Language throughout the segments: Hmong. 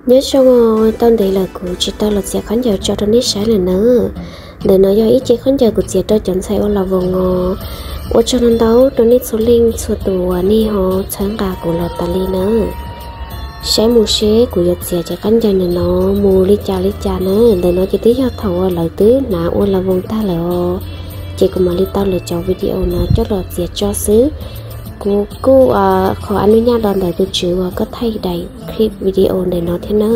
Nyob zoo os, tau ntev lawm kuv tsis tau los txiav khaub ncaws tso rau nej saib lawm nawb. Ntawm no yog ib ce khaub ncaws kuv txiav rau cov ntxhais ua las voos os. Ua tsaug ntau ntau rau nej txhua leej txhua tus uas nej ho txhawb nqa kuv los tas li nawb. Saib mus seb kuv yuav txiav cov khaub ncaws ntawm no mus li cas li cas na. Ntawm no ces twb yog thaum uas lawv twb hnav ua las voos tag lawm os, ces kuv mam li tau lawv cov video no coj los txiav tso xwb. Kuv kuj qhov a nub nyaj do ntawm tus tswv uas koj thaij daim clip video ntawm no thiab na.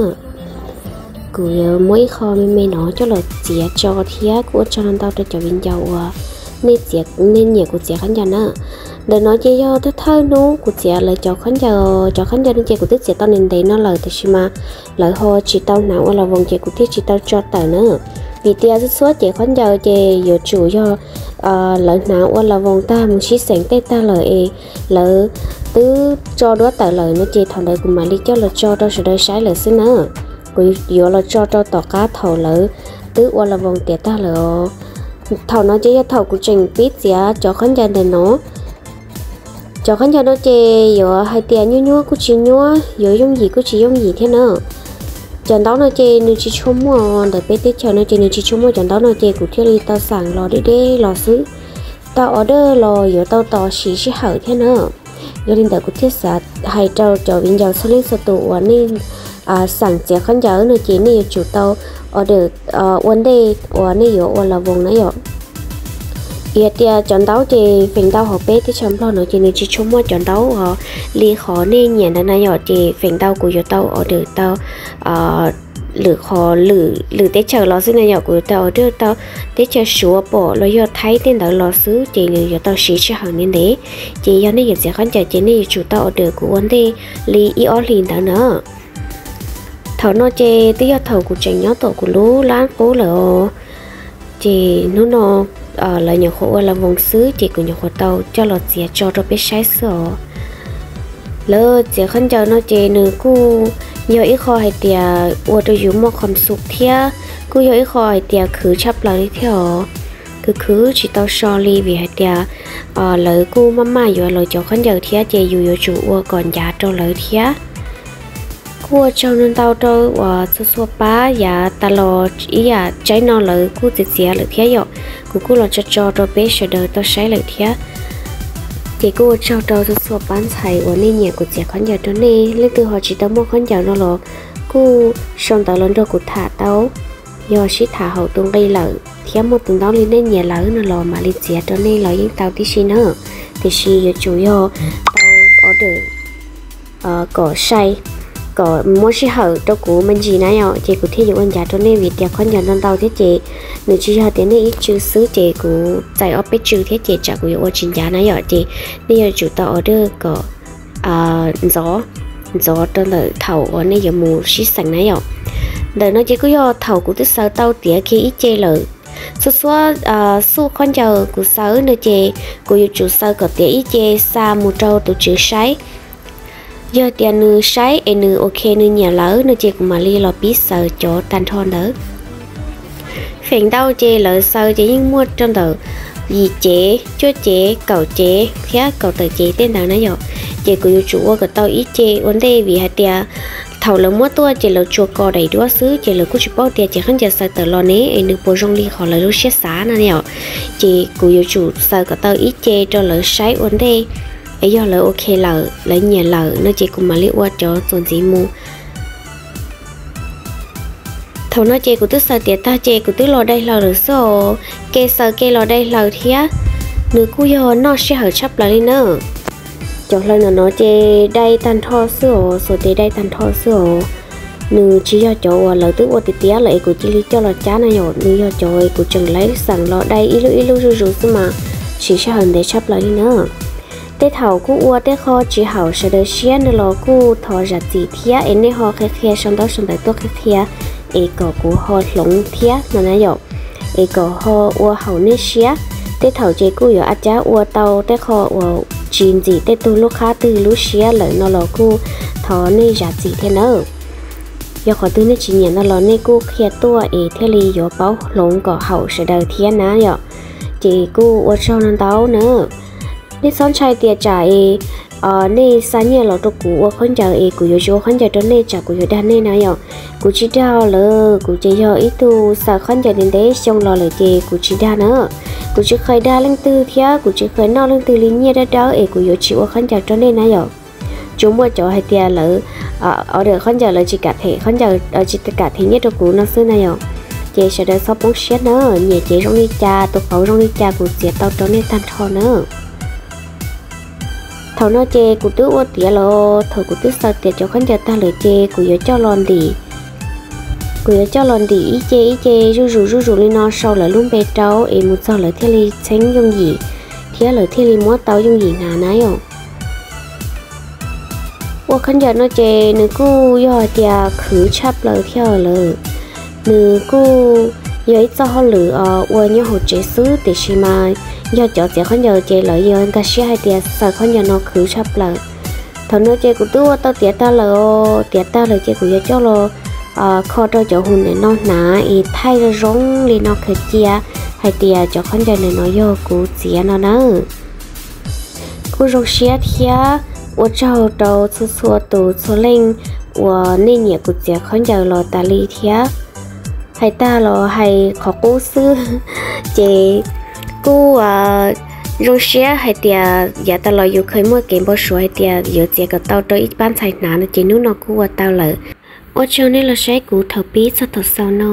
Kuv yuav muab ib qho me me no coj los txiav tso thiab kuj ua tsaug ntau rau cov viv ncaus uas nej nyiam kuv txiav khaub ncaws na. Ntawm no ces yog thawj thawj hnub kuv txiav lawv cov khaub ncaws, cov khaub ncaws no ces kuv twb txiav tau ntev ntev no lawm tiam sis mas lawv ho tsis tau hnav ua las voos ces kuv thiaj tsis tau tso tawm na. Vim tias txhua txhua cev khaub ncaws ces yuav tsum yog lawv hnav ua las voos tag mus sib xeem tej tag lawm es lawv twb tso duab tawm lawm no ces thaum ntawd kuv mam li coj los tso rau sawv daws saib lawm xwb na. Kuv yuav los tso rau tom qab thaum lawv twb ua las voos tiav tag lawm os. Thaum no ces yog thaum kuv tseem pib txiav cov khaub ncaws ntawm no. Cov khaub ncaws no ces yuav hais tias nyuaj nyuaj kuj tsis nyuaj, yuav yooj yim kuj tsis yooj yim thiab na. Cov ntaub no ces nws tsis tshua muaj, ntawm peb teb chaws no ces nws tsis tshua muaj cov ntaub no ces kuv thiaj li tau xeem los deb deb los xwb. Tau order los yuav tau tos siv sij hawm thiab na. Yog li ntawd kuv thiaj xav hais rau cov viv ncaus txhua leej txhua tus uas nej xeem txiav khaub ncaws no ces nej yuav tsum tau order ua ntej uas nej yuav ua las voos na yom. Vim hais tias cov ntaub ces feem ntau hauv peb teb chaws Nplog no ces nws tsis tshua muaj cov ntaub li qhov nej nyiam ntawd na yom, ces feem ntau kuv yuav tau order tau lwm qhov lwm teb chaws los xwb na yom, kuv yuav tau order tau teb chaws Suav pom los yog Thaib tej ntawd los xwb ces nws yuav tau siv sij hawm ntev ntev. Ces yog nej yuav txiav khaub ncaws ces nej yuav tsum tau order kuv ua ntej li ib ob hlis ntawd na. Thaum no ces twb yog thaum kuv tseem nyob tom kuv lub lab qub lawm os. Ces hnub no lawv nyuam qhuav ua las voos xwb ces kuv nyuam qhuav tau coj los txiav tso rau peb saib xwb os. Lawv txiav khaub ncaws no ces nws kuj yog ib qho hais tias ua rau yus muaj qhov xum thiab kuj yog ib qho hais tias khwv tshaj plaws li thiab os. Khwv khwv tsis tau so li vim hais tias lawv kuj maj maj yuav lawv cov khaub ncaws thiab ces yus yuav tsum ua kom ncav rau lawv thiab. Kuj ua tsaug ntau ntau rau uas txhua txhua pab yav tas los ib yam tsaib no lawv kuj txiav txiav lawm thiab yom. Kuv kuj los tso tso rau peb sawv daws tau saib lawm thiab. Ces kuj ua tsaug rau txhua txhua pab ntxhais uas nej nyiam kuv txiav khaub ncaws rau nej. Leej twg ho tsis tau muaj khaub ncaws no los kuj sau ntawv los nrog kuv tham tau. Yog sib tham hauv tus nqi lawm thiab muaj tus ntaub li nej nyiam lawm no los mam li txiav rau nej los yeej tau tib si na. Tiam sis yuav tsum yog tau order kom sai, kom muab sij hawm rau kuv me ntsis na yom, ces kuv thiaj yuav ua ncav rau nej vim tias khaub ncaws ntau ntau thiab ces nws tsis yog tias nej ib tsw xwb ces kuv txais ob peb tsw thiab ces tsam kuv yuav ua tsis ncav na yom, ces nej yuav tsum tau order kom ntxov, ntxov rau ntawm thaum uas nej yuav mus sib xeem na yom. Ntawm no ces kuj yog thaum kuv twb xaws tau tiav kiag ib ce lawm. Txhua txhua xuj khaub ncaws kuv xaws no ces kuv yuav tsum xaws kom tiav ib ce xa mus rau tus tswv saib. Yog tias nws saib es nws ok nws nyiam lawm no ces kuv mam li los pib xaws cov tag nrho ntawd. Feem ntau ces lawv xaws ces yeej muaj rau ntawm yim cev, cuaj cev, kaum cev thiab kaum tawm cev tej ntawd na yom. Ces kuv yuav tsum ua kom tau ib ce ua ntej vim hais tias thaum lawv muab tuaj ces lawv tsuas kos daim duab xwb ces lawv kuj tsis paub tias ces khaub ncaws xaws tawm los ne es nws puas zoo li qhov lawv lub siab xav na yom. Ces kuv yuav tsum xaws kom tau ib ce rau lawv saib ua ntej, es yog lawv ok lawm lawv nyiam lawm no ces kuv mam li ua cov txuas ntxiv mus. Thaum no ces kuv twb xaws tiav tag ces kuv twb los dai hlaws lawm xwb os. Kev xaws kev los dai hlaws thiab nws kuj yog noj sij hawm tshaj plaws li na. Cov hlaws no no ces dai tag nrho xwb os, xuas tes dai tag nrho xwb os. Nws tsis yog cov uas lawv twb ua tiav tiav lawm es kuv cia li coj los cab na yom, nws yog cov kuv tseem laib xeem los dai ib lub ib lub zuj zus xwb mas siv sij hawm ntev tshaj plaws li na. Tej thaum kuj ua tej qho tsis haum sawv daws siab no los kuj thov zam txim thiab es nej ho qhia qhia sau ntaub sau ntawv tuaj qhia qhia es kom kuv ho hloov thiab no na yom, es kom ho ua haum nej siab. Tej thaum ces kuj yuav a cab ua tau tej qho uas tsis ntxim tej tug lub qab twg lub siab lawm no los kuj thov nej zam txim thiab nawb. Yog qhov twg nej tsis nyiam no los nej kuj qhia tuaj es thiaj li yuav paub hloov kom haum sawv daws thiab na yom. Ces kuj ua tsaug no ntau na. Nej txhob ntshai tias tsam es nej xa nyiaj los rau kuv ua khaub ncaws es kuv yuav tsis ua khaub ncaws rau nej tsam kuv yuav dag nej na yom. Kuv tsis dag lawm, kuv ces yog ib tug xaws khaub ncaws ntev ntev xyoo los lawm ces kuv tsis dag na. Kuv tsis kheev dag leej twg thiab kuv tsis kheev noj leej twg li nyiaj dawb dawb es kuv yuav tsis ua khaub ncaws rau nej na yom. Tsuas muaj cov hais tias lawv order khaub ncaws lawv tsis kam them khaub ncaws, tsis kam them nyiaj rau kuv no xwb na yom. Ces sawv daws txhob poob siab na, nyiam ces zoo li cas, tus qauv zoo li cas kuv txiav tau rau nej tag nrho na. Thaum no ces kuv twb ua tiav los, thaum kuv twb xaws tiav cov khaub ncaws tag lawm ces kuv yuav coj los ntim. Kuv yuav coj los ntim ib ce ib ce zuj zus zuj zus li no sau lawv lub npe rau es mus txog lawv thiaj li txheeb yooj yim thiab lawv thiaj li muab tau yooj yim hnav na yom. Ua khaub ncaws no ces nws kuj yog hais tias khwv tshaj plaws thiab lawm. Nws kuj yog ib txoj hauj lwm ua nyob hauv tsev xwb tiam sis mas yog cov txiav khaub ncaws ces lawv yuav nkag siab hais tias xaws khaub ncaws no khwv tshaj plaws. Thaum no ces kuv twb ua tau tiav tag lawm os, tiav tag lawm ces kuv yuav coj los kho rau cov hu ntawm no hnav es thaij zoo zoo li no khaws cia hais tias cov khaub ncaws ntawm no yog kuv txiav no na. Kuj zoo siab thiab ua tsaug rau txhua txhua tus txhua leej uas nej nyiam kuv txiav khaub ncaws los tas li thiab. Hais tag los hais qhov qub xwb, ces kuj zoo siab hais tias yav tas los yus kheev muaj kev npau suav hais tias yuav txiav kom tau rau ib pab ntxhais hnav no ces hnub no kuj ua tau lawm. Ua tsaug nej los saib kuv thaum pib txog thaum xaus no.